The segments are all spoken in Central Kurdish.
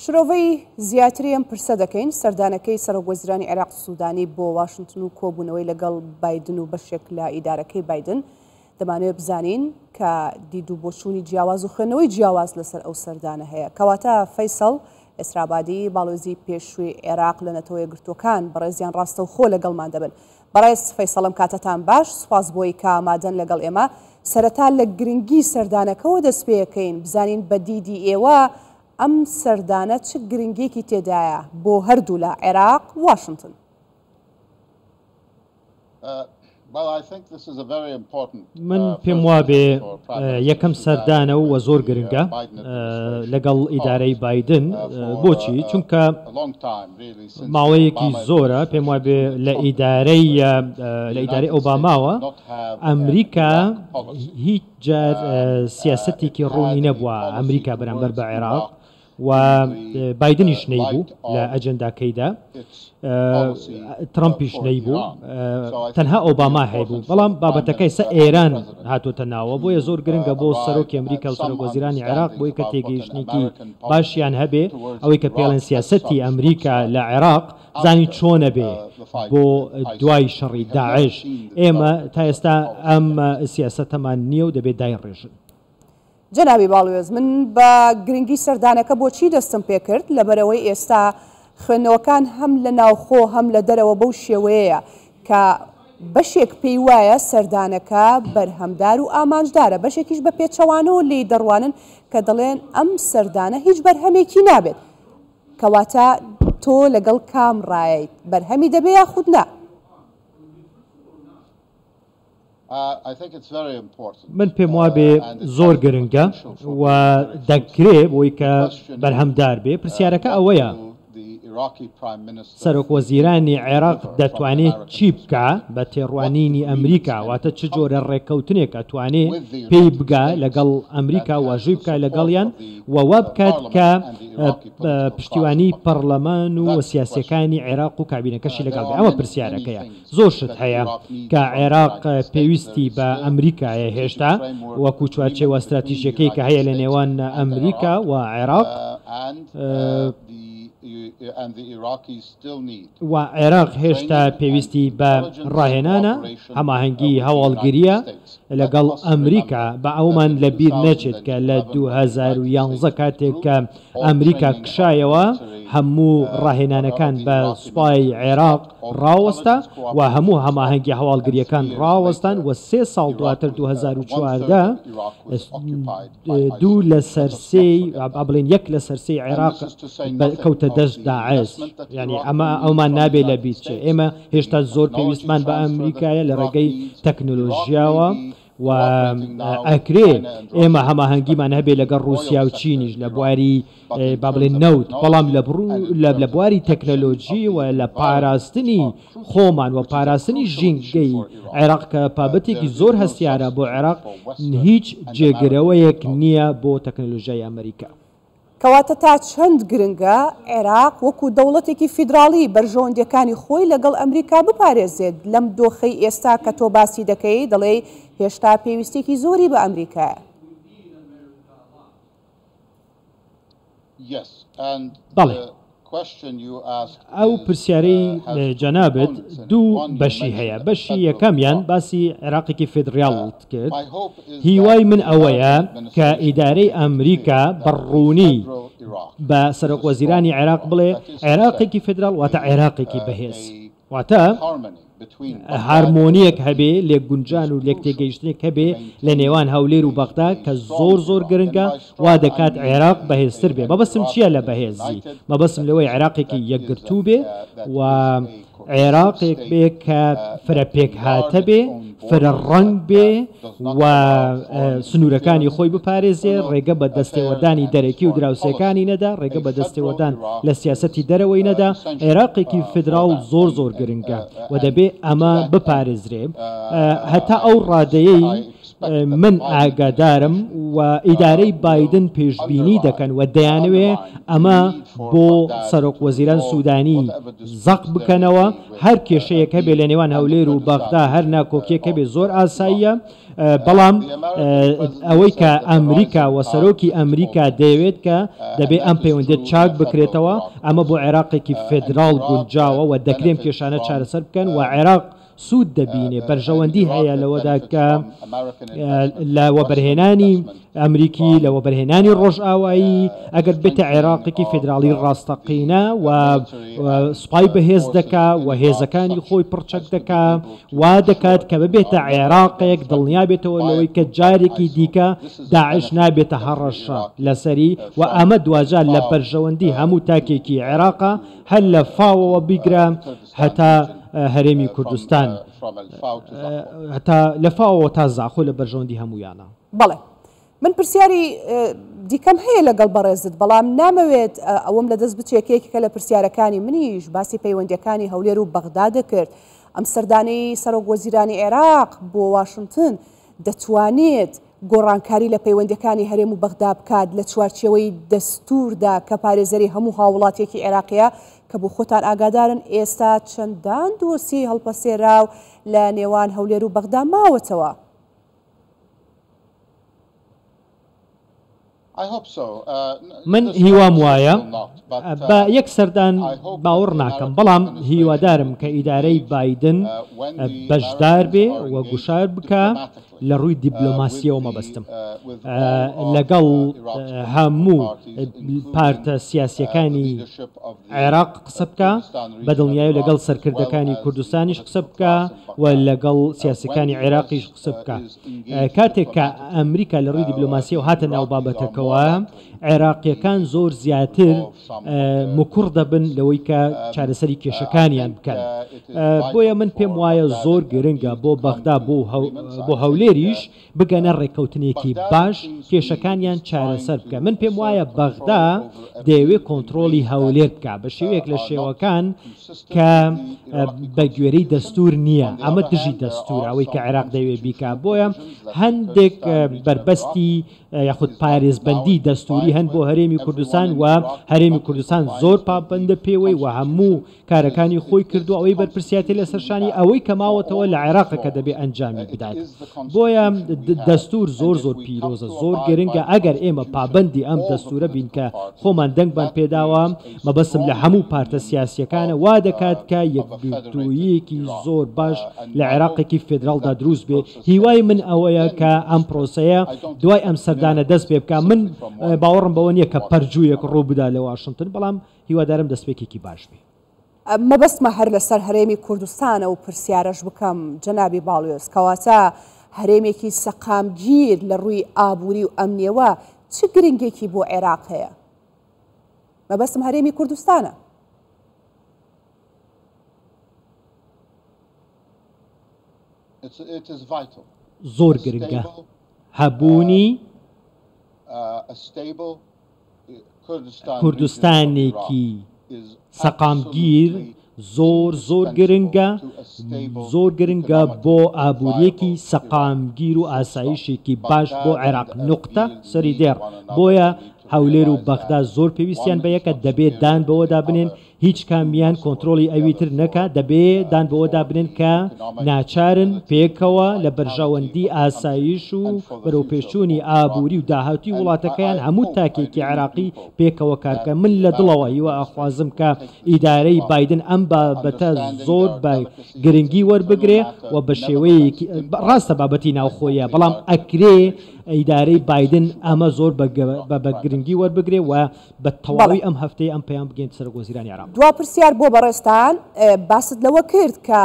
شرۆڤەی زیاتری ئەم پرسە دەکەین، سەردانەکەی سەرۆکوەزیرانی عێراق سوودانی بۆ واشنتن و کۆبوونەوەی لەگەڵ بایدن و بەشێک لە ئیدارەکەی بایدن، دەمانەوێت بزانین کە دید و بۆچوونی جیاواز و خوێندنەوەی جیاواز لەسەر ئەو سەردانە هەیە. کەواتە فەیسەڵ ئێسرابادی، باڵوێزی پێشووی عێراق لە نەتەوە یەکگرتووەکان، بەڕێزیان ڕاستەوخۆ لەگەڵمان دەبن. بەڕێز فەیسەڵ ئەم کاتەتان باش، سوپاس بۆی کە ئامادەن لەگەڵ ئێمە. سەرەتا لە گرنگی سەردانەکەوە دەستپێکەین، بزانین بە دیدی ئێوە ئەم سەردانە چ گرنگیەکی تێدایە بۆ هەردوولا عێراق واشنتن؟ من پێم وابێ یەکەم سەردانە و زۆر گرنگە لەگەڵ ئیدارەی بایدن بۆچی چونکە ماوەیەکی زۆرە پێم وابێ لە ئیدارەی لە ئیدارەی ئۆباماوە ئەمریکا هیچ جار سیاسەتێکی ڕوونی نەبووە ئەمریکا بەرامبەر بە عێراق و بایدنیش نەیبوو لە ئەجنداکەیدا ترامپیش نەیبوو تەنها ئۆباما هەیبوو بەڵام بابەتەکەی سە ئێران هاتۆتە ناوە بۆیە زۆر گرنگە بۆ سەرۆکی ئەمریکا و سەرۆک وەزیرانی عێراق بۆی کە تێگەیشتنێکی باشیان هەبێ ئەوەی کە پێڵێن سیاسەتی ئەمریکا لە عێراق بزانین چۆنە بێ بۆ دوای شەڕی داعش ئێمە تا ئێستا ئەم سیاسەتەمان نییە و دەبێت دایڕێژن. جەنابی باڵوێز من بە گرنگی سەردانەکە بۆچی دەستم پێکرد لەبەرئەوەی ئێستا خوێندنەوەکان هەم لە ناوخۆ هەم لە دەرەوە بەو شێوەیەیە کە بەشێک پێی وایە سەردانەکە بەرهەمدار و ئامانجدارە بەشێکیش بە پێچەوانەوە لێی دەڕوانن کە دەڵێن ئەم سەردانە هیچ بەرهەمێکی نابێت کەواتە تۆ لەگەڵ کام ڕایەیت بەرهەمی دەبێ یاخود نا؟ من پێم وابێ زۆر گرنگە و دەکرێ بۆی کە بەرهەمدار بێ پرسیارەکە ئەوەیە سەرۆک وەزیرانی عێراق دەتوانێت چی بکا بە تێڕوانینی ئەمریکا واتە چ جۆرە ڕێککەوتنێک ئەتوانێ پێی بگا لەگەڵ ئەمریکا واژووی بکا لەگەڵیان و وا بکات کە پشتیوانی پەڕلەمان و سیاسیەکانی عێراق و کابینەکەشی لەگەڵ بێ ئەوە پرسیارەکەیە زۆر شت هەیە کە عێراق پێویستی بە ئەمریکایە هێشتا وەکو چوارچێوە ستراتیژیەکەی کە هەیە لە نێوان ئەمریکا و عێراق و عێراق هێشتا پێویستی بە ڕاهێنانە، هەماهەنگی هەواڵگرییە لەگەڵ ئەمریکا، با ئەوەمان لە بیر نەچێت کە لە 2011 کاتێک کە ئەمریکا کشایەوە هەموو ڕاهێنانەکان بە سوپای عێراق ڕاوەستا و هەموو هەماهەنگی هەواڵگرییەکان ڕاوەستان و سێ ساڵ دواتر 2014 دوو لەسەر سێی با بڵێین یەک لەسەر سێی عێراق کەوتە دەست داعش یعنی ئەمە ئەومان نابێ لە بیر چێ ئێمە هێشتا زۆر پێویستمان بە ئەمریکایە لە ڕێگەی تەکنۆلۆژیاوە و ئەکرێ ئێمە هەماهەنگیمان هەبێ لەگەڵ ڕووسیا و چینیش لە بواری با بڵێن نەوت، بەڵام لە لە بواری تەکنەلۆجی و لە پاراستنی خۆمان و پاراستنی ژینگەی عێراق کە بابەتێکی زۆر هەستیارە بۆ عێراق هیچ جێگرەوەیەک نییە بۆ تەکنەلۆژیای ئەمریکا. کەواتە تا چەند گرنگە عێراق وەکو دەوڵەتێکی فیدراڵی بەرژەوەندیەکانی خۆی لەگەڵ ئەمریکا بپارێزێت لەم دۆخەی ئێستا کە تۆ باسی دەکەی دەڵێی هێشتا پێویستیەکی زۆری بە ئەمریکایە؟ بەڵێ. ئەو پرسیارەی جەنابت دوو بەشی هەیە، بەشی یەکەمیان باسی عێراقێکی فیدڕاڵت کرد، هیوای من ئەوەیە کە ئیدارەی ئەمریکا بە ڕوونی بە سەرۆکوەزیرانی عێراق بڵێ عێراقێکی فیدراڵ واتە عێراقێکی بەهێز. واتە هارمۆنییەک هەبێ، لێکگونجان و لێکتێگەیشتنێک هەبێ لە نێوان هەولێر و بەغدا کە زۆر زۆر گرنگە، وا دەکات عێراق بەهێزتر بێ. مەبەستم چییە لە بەهێزی؟ مەبەستم لەوەی عێراقێکی یەکگرتوو بێ و عێراقێک بێ کە فرە پێکهاتە بێ، فرە ڕەنگ بێ و سنوورەکانی خۆی بپارێزێ، ڕێگە بە دەستێوەردانی دەرەکی و دراوسێکانی نەدا، ڕێگە بە دەستێوەردان لە سیاسەتی دەرەوەی نەدا، عێراقێکی فیدراڵ زۆر زۆر گرنگە و دەبێ ئەمە بپارێزرێ هەتا ئەو ڕادەیەی. من ئاگادارم و ئیدارەی بایدن پێشبینی دەکەن و دەیانەوێ ئەمە بۆ سەرۆک وەزیران سوودانی زەق بکەنەوە، هەر کێشەیەک هەبێ لە نێوان هەولێر و بەغدا هەر ناکۆکیەک هەبێ زۆر ئاساییە، بەڵام ئەوەی کە ئەمریکا و سەرۆکی ئەمریکا دەیەوێت کە دەبێ ئەم پەیوەندیە چاک بکرێتەوە، ئەمە بۆ عێراقێکی فێدراڵ گونجاوە و دەکرێ ئەم کێشانە چارەسەر بکەن و عێراق سوود دەبینێ، بەرژەوەندی هەیە لەوەدا کە لە وەبەرهێنانی ئەمریکی، لە وەبەرهێنانی ڕۆژئاوایی، ئەگەر بێتە عێراقێکی فیدراڵی ڕاستەقینە و سوپای بەهێز دەکا و هێزەکانی خۆی پڕچەک دەکا، وا دەکات کە ببێتە عێراقێک دڵنیا بێتەوە لەوەی کە جارێکی دیکە داعش نابێتە هەڕەشە لەسەری و ئەمە دواجار لە بەرژەوەندی هەموو تاکێکی عێراقە هەر لە فاوەوە بیگرە هەتا هەرێمی کوردستان هەتا لە فاوەوە تا زاخۆ لە بەرژەوەندی هەموویانە. بەڵێ من پرسیاری دیکەم هەیە لەگەڵ بەڕێزت بەڵام نامەوێت ئەوەم لەدەست بچێت کە یەکێکە لە پرسیارەکانی منیش باسی پەیوەندیەکانی هەولێر و بەغدا دەکرد ئەم سەردانەی سەرۆک وەزیرانی عێراق بۆ واشنتن دەتوانێت گۆڕانکاری لە پەیوەندیەکانی هەرێم و بەغدا بکات لە چوارچێوەی دەستوردا کە پارێزەری هەموو هاووڵاتیەکی عێراقیە کە بۆ خۆتان ئاگادارن ئێستا چەندان دۆسیەی هەڵپەسێراو لە نێوان هەولێر و بەغدا ماوەتەوە. من هیوام وایە بە یەک سەردان باوەڕ ناکەم، بەڵام هیوادارم کە ئیدارەی بایدن بەشدار بێ و گوشار بکا لە ڕووی دیبلۆماسییەوە مەبەستم لەگەڵ هەموو پارتە سیاسییەکانی عێراق قسە بکا، بە دڵنیایی لەگەڵ سەرکردەکانی کوردستانیش قسە بکا و لەگەڵ سیاسییەکانی عێراقیش قسە بکا. کاتێک کە ئەمریکا لە ڕووی دیبلۆماسییەوە هاتە ناو بابەتەکەوە، عێراقییەکان زۆر زیاتر مکوڕ دەبن لەوەی کە چارەسەری کێشەکانیان بکەن. بۆیە من پێم وایە زۆر گرنگە بۆ بەغدا بۆ هەولێریش بگەنە ڕێککەوتنێکی باش کێشەکانیان چارەسەر بکەن. من پێم وایە بەغدا دەیەوێت کۆنترۆڵی هەولێر بکات بە شێوەیەک لە شێوەکان کە بە گوێرەی دەستور نییە، ئەمە دژی دەستورە ئەوەی کە عێراق دەیەوێت بیکات، بۆیە هەندێک بەربەستی یاخود پارێزبەندی دەستوری هەن بۆ هەرێمی کوردستان و هەرێمی کوردستان زۆر پابەندە پێوەی و هەموو کارەکانی خۆی کردووە، ئەوەی بەرپرسیارێتی لەسەر شانی ئەوەی کە ماوەتەوە لە عێراقە کە دەبێ ئەنجامی بدات. بۆیە دەستوور زۆر زۆر پیرۆزە، زۆر گرنگە، ئەگەر ئێمە پابەندی ئەم دەستوورە بین کە خۆمان دەنگمان پێداوە، مەبەستم لە هەموو پارتە سیاسییەکانە، وا دەکات کە یەکگرتووییەکی زۆر باش لە عێراقێکی فێدراڵدا دروست بێ. هیوای من ئەوەیە کە ئەم پرۆسەیە دوای ئەم سەردانە دەست پێ بکا. من باوەڕم بەوە نییە کە پەرجوویەک ڕوو بدا لە واشنتن، بەڵام هیوادارم دەستپێکێکی باش بێ. مەبەستمە هەر لەسەر هەرێمی کوردستان ئەو پرسیارەش بکەم جەنابی باڵیۆز، کەواتە هەرێمێکی سەقامگیر لە ڕووی ئابووری و ئەمنیەوە چ گرنگێکی بۆ عێراق هەیە؟ مەبەستم هەرێمی کوردستانە. زۆر گرنگە هەبوونی کوردستانێکی سەقامگیر زۆر زۆر گرنگە، زۆر گرنگە بۆ ئابوورییەکی سەقامگیر و ئاسایشێکی باش بۆ عێراق، نوقتە سەری دێڕ، بۆیە هەولێر و بەغدا زۆر پێویستیان بە یەکە، دەبێ دان بەوەدا بنێن هیچ کامیان کۆنترۆڵی ئەوی تر نەکا، دەبێ دان بەوەدا بنێن کە ناچارن پێکەوە لە بەرژەوەندی ئاسایش و بەرەوپێشچوونی ئابووری و داهاتووی وڵاتەکەیان هەموو تاکێکی عێراقی پێکەوە کار بکەن. من لە دڵەوە هیوا ئەخوازم کە ئیدارەی بایدن ئەم بابەتە زۆر بە گرنگی وەربگرێ و بە شێوەیەکی، ڕاستە بابەتی ناوخۆیە، بەڵام ئەکرێ ئیدارەی بایدن ئەمە زۆر بە گرنگی وەربگرێ و بە بەڵێ. تەواوی ئەم هەفتەیە ئەم پەیام بگەینتە سەرۆک وەزیرانی عێراق. دوا پرسیار بۆ بەڕێزتان، باست لەوە کرد کە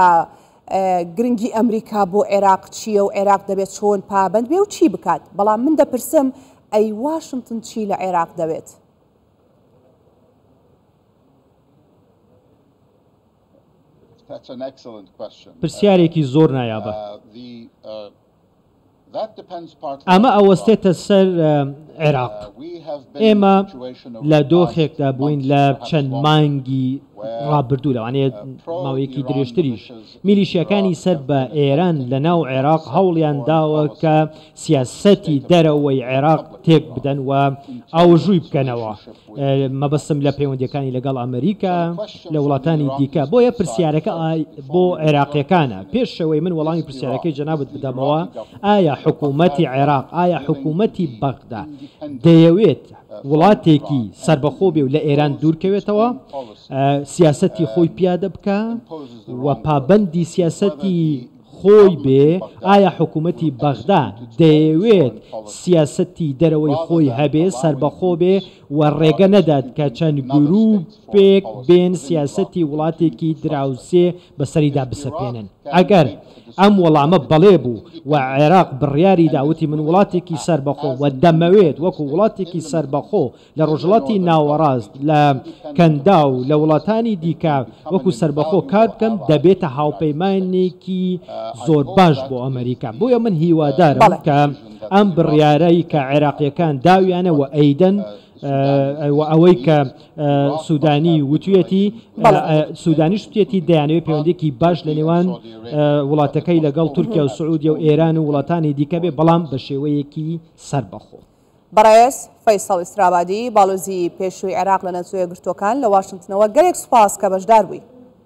گرنگی ئەمریکا بۆ عێراق چییە و عێراق دەبێت چۆن پابەند بێ و چی بکات، بەڵام من دەپرسم ئەی واشنتن چی لە عێراق دەوێت؟ پرسیارێکی زۆر نایابە. ئەمە ئەوەستێتە سەر عێراق. ئێمە لە دۆخێکدا بووین لە چەند مانگی ڕابردوو، لەوانەیە ماوەیەکی درێژتریش، میلیشیاکانی سەر بە ئێران لە ناو عێراق هەوڵیان داوە کە سیاسەتی دەرەوەی عێراق تێک بدەن و ئاوژووی بکەنەوە، مەبەستم لە پەیوەندییەکانی لەگەڵ ئەمریکا، لە وڵاتانی دیکە. بۆیە پرسیارەکە بۆ عێراقییەکانە. پێش ئەوەی من وەڵامی پرسیارەکەی جەنابت بدەمەوە، ئایا حکوومەتی عێراق، ئایا حکوومەتی بەغدا دەیەوێت وڵاتێکی سەربەخۆ بێ و لە ئێران دوورکەوێتەوە، سیاسەتی خۆی پیادە بکا و پابەندی سیاسەتی خۆی بێ، ئایا حکوومەتی بەغدا دەیەوێت سیاسەتی دەرەوەی خۆی هەبێ، سەربەخۆ بێ و ڕێگە نەدات کە چەند گرووپێک بێن سیاسەتی وڵاتێکی دراوسێ بەسەریدا بسەپێنن؟ ئەگەر ئەم وەڵامە بەڵێ بوو و عێراق بڕیاری دا وتی من وڵاتێکی سەربەخۆم و دەمەوێت وەکو وڵاتێکی سەربەخۆ لە ڕۆژهەڵاتی ناوەڕاست، لە کەنداو، لە وڵاتانی دیکە وەکو سەربەخۆ کار بکەم، دەبێتە هاوپەیمانێکی زۆر باش بۆ ئەمەریکا. بۆیە من هیوادارم کە ئەم بڕیارەی کە عێراقییەکان داویانە و ئەیدەن و ئەوەی کە سوودانی وتویەتی، سوودانیش وتویەتی دەیانەوێت پەیوەندییەکی باش لە نێوان وڵاتەکەی لەگەڵ تورکیا و سعودیە و ئێران و وڵاتانی دیکە بێ، بەڵام بە شێوەیەکی سەربەخۆ. بەڕێز فەیسەڵ ئیسترابادی، باڵۆزی پێشووی عێراق لە نەتەوە یەکگرتووەکان لە واشنتنەوە گەلێک سوپاس کە بەشدار بووی.